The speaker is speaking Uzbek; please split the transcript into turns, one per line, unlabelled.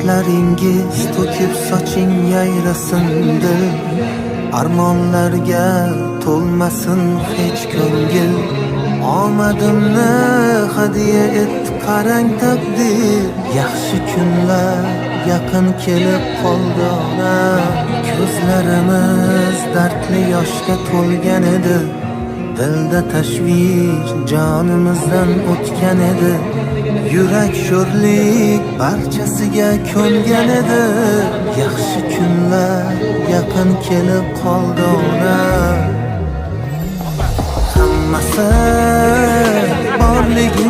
Dardlaringiz to'kib soching, yayrasin dil. Armonlarga to'lmasin hech ko'ngil. Omadimni hadya etdi, qarang, taqdir. Yaxshi kunlar yaqin kelib qoldi, ona. Ko'zlarimiz dardli yoshga to'lgan edi. Dilda tashvish jonimizdan o'tgan edi. Yurak sho'rlik barchasiga ko'ngan edi. Yaxshi kunlar yaqin kelib qoldi, ona. Hammasi borligi.